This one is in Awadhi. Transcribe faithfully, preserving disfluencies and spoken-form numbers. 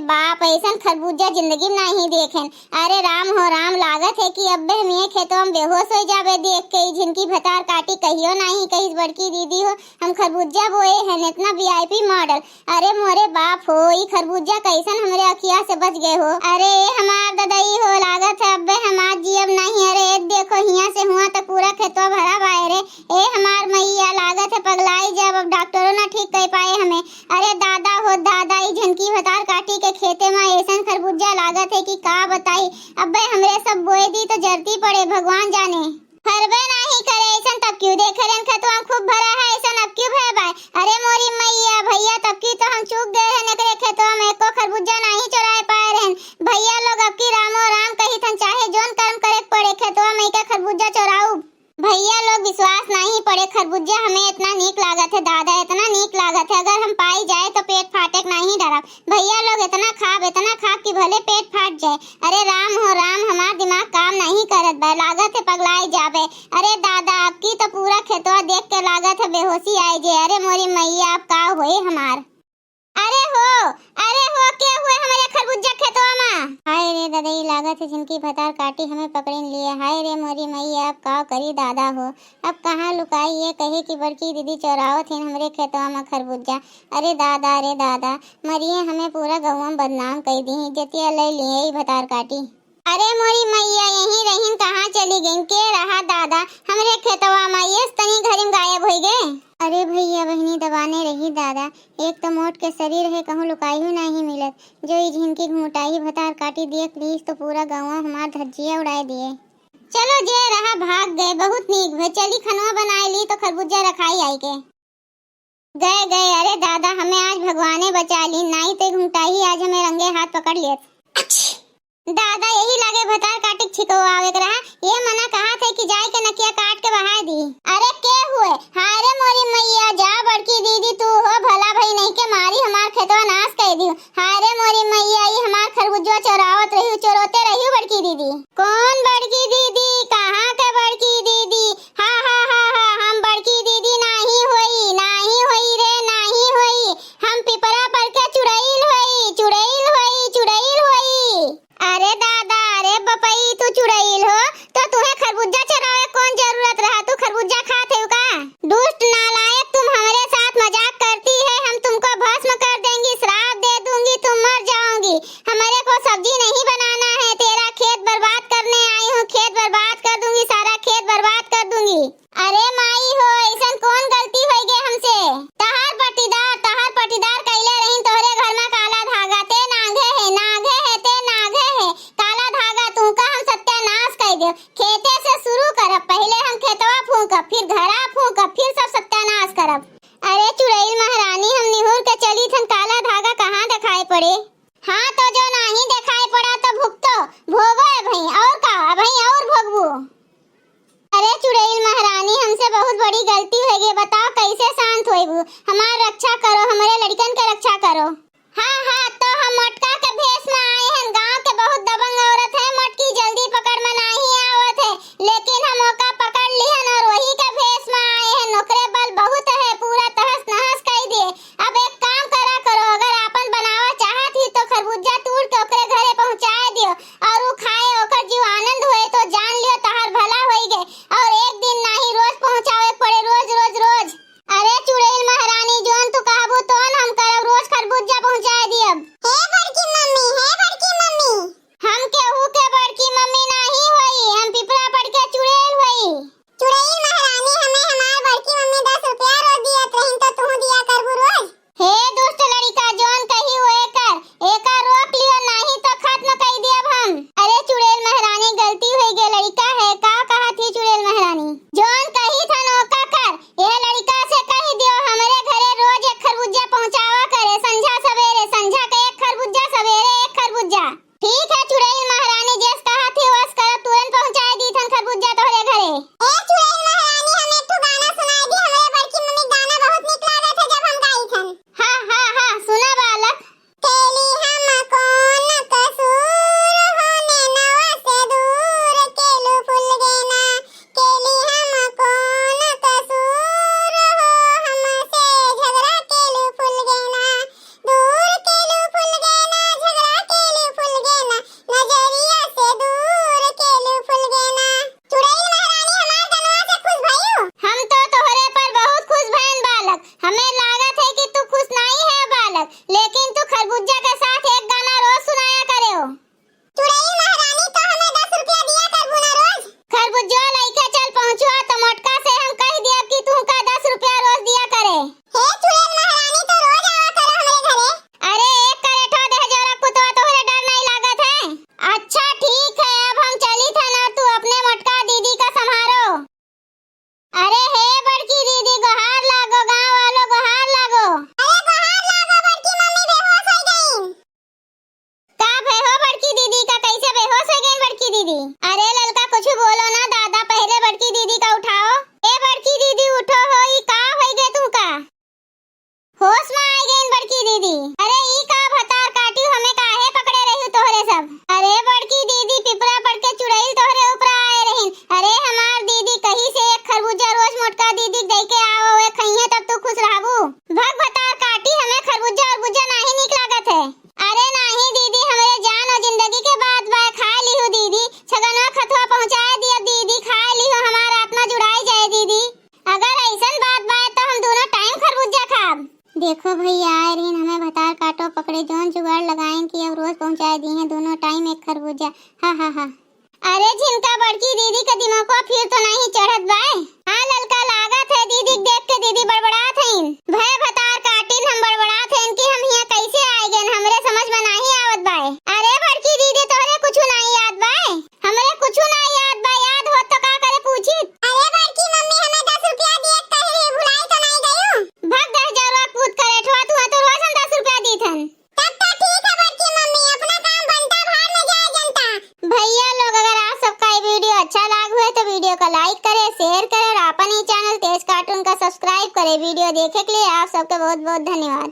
बाप, ऐसन खरबूजा जिंदगी में नाही देखेन। अरे राम हो राम, लागत है कि अब्बे हम ये खेतवा में बेहोश हो जाबे देख के। ई झिनकी भतार काटी कहियो नाही कहिस बड़की दीदी हो, हम खरबूजा बोए हैं, इतना वीआईपी मॉडल। अरे मोरे बाप हो, ई खरबूजा कैसन हमरे अखिया से बच गए हो। अरे ए हमार ददई हो, लागत है अब्बे हम आज जियब नाही। अरे ए देखो, हियां से हुआं तक पूरा खेतवा भरा बाए रे। ए हमार मैया, लागत है पगलाई जाब, अब डॉक्टरों ना ठीक कर पाए हमें। अरे दादा हो दादा, ई झिनकी भतार काटी के खेते में ऐसन खरबूजा लागत है कि का बताई। अब्बे हमरे सब बोए दी तो जरती पड़े, भगवान जाने। फरबे नाही करे ऐसन, तब क्यों देखे रेन खेतवा में खूब भरा है ऐसन, अब क्यों भय बाय? अरे मोरी मैया, भैया तब की तो हम चूक गए हैं, एकरे खेतवा में एको खरबूजा नाही चोराए पाए रहन। भैया लोग अब की रामो राम कही थन, चाहे जोन कर्म करे के पड़े, खेतवा में के खरबूजा चोराऊ। भैया लोग, विश्वास नाही पड़े, खरबूजा हमें इतना नीक लागत है दादा, इतना नीक लागत है, अगर हम पाई जाए तो पेट फाटे के नाही डरब। भैया लोग, इतना खाब, इतना खाब कि भले पेट फाट जाए। अरे राम हो राम, हमार दिमाग काम नाही करत बा, लागत है पगलाई जाबे। अरे दादा, अब की तो पूरा खेतवा देख के लागत है बेहोशी आए जे। अरे मोरी मैया, अब का होए हमार। अरे हो, अरे हो, के हुए हमरे खरबूजा खेतवा मा? हाय रे ददई, लागत है झिनकी भतार काटी हमें पकड़िन लिए। हाय रे मोरी मैया, अब का करी दादा हो, अब कहाँ लुकाई? ये कहे कि बड़की दीदी चोरावत हिन हमरे खेतवा मा खरबूजा। अरे दादा रे दादा, मरिए, हमें पूरा गौवा में बदनाम कई दी, इज्जतिया ले लिए ई भतार काटी। अरे मोरी मैया, यहीं रहिन, कहाँ चली गईन? के रहा दादा हमरे खेतवा मा, ये तनी घरी में गायब होई गए। अरे भैया बहिनी दबाने रही दादा, एक तो मोट के शरीर है, कहूँ लुकाई ही नाही मिलत, जो ई झिनकी घूटाई भतार काटी देख लीस तो पूरा गौवा हमार धज्जिया उड़ाए दिए। चलो जे रहा भाग गए, बहुत नीक भे, चली खनवा बनाए ली तो खरबूजा रखाई आई के। गए गए, अरे दादा हमें आज भगवाने बचा ली, नाही ते घूटाई आज हमें रंगे हाथ पकड़ लेत। दादा, यही लागे भतार काटिक छिको आवे के रहा। ये मना कहा थे कि जाए के नकिया काट के बहाए दी। अरे के हुए? हाय रे मोरी मैया, जा बड़की दीदी, तू हो भला भई नहीं के मारी हमार खेतवा नाश कर दियो। हाय रे मोरी मैया, ई हमार खरबूजवा चोरावत रही, चोरोते रही बड़की दीदी। कौन बड़की दीदी? कहाँ के बड़की दीदी? हा हा हा हा, हम बड़की दीदी नाही होई, नाही होई रे, नाही होई। हम पिपरा पर के चुड़ैल होई, चुड़ैल होई, चुड़ैल होई। अरे दादा, अरे बपई, तू चुड़ैल हो, तो तुहे खरबूजा चरावे कौन जरूरत रहा? तू खरबूजा खात है का? दुष्ट नालायक, तुम हमारे साथ मजाक करती है, हम आए रहीन, हमें भतार काटो पकड़े, जौन जुगाड़ लगाइन कि अब रोज पहुँचाए दीहें दोनों टाइम एक खरबूजा। हा, हा, हा। अरे झिनका, बड़की दीदी का दिमागवा फिर तो नहीं चढ़त बाय? हाँ ललका, लागत है दीदी के देख के दीदी बड़बड़ात हईन। भय भतार काटिन हम बड़बड़ात हईन कि हम हियां कैसे आए गएन, हमरे समझ में नहीं आवत बाय। अरे बड़की दीदी, तोहरे कुछु नहीं याद बाय? हमरे कुछु ना याद बा, याद होत तो का करे पूछित? अरे बड़की मम्मी, हमें दस रुपया दिए के कहे रही, भुलाई तो नहीं गयू? भग दहिजरवा पूत करे, ठोआ तू तो रोज हम दस रुपया दीत हन। तब तो ठीक है बड़की मम्मी, अपना काम बनता, भाड़ में जाए जनता। भैया लोग, अगर आप सबका ये वीडियो अच्छा लाग हुए तो वीडियो का लाइक करे, शेयर करे और अपन ही चैनल तेज कार्टून का सब्सक्राइब करे। वीडियो देखे के लिए आप सबके बहुत बहुत धन्यवाद।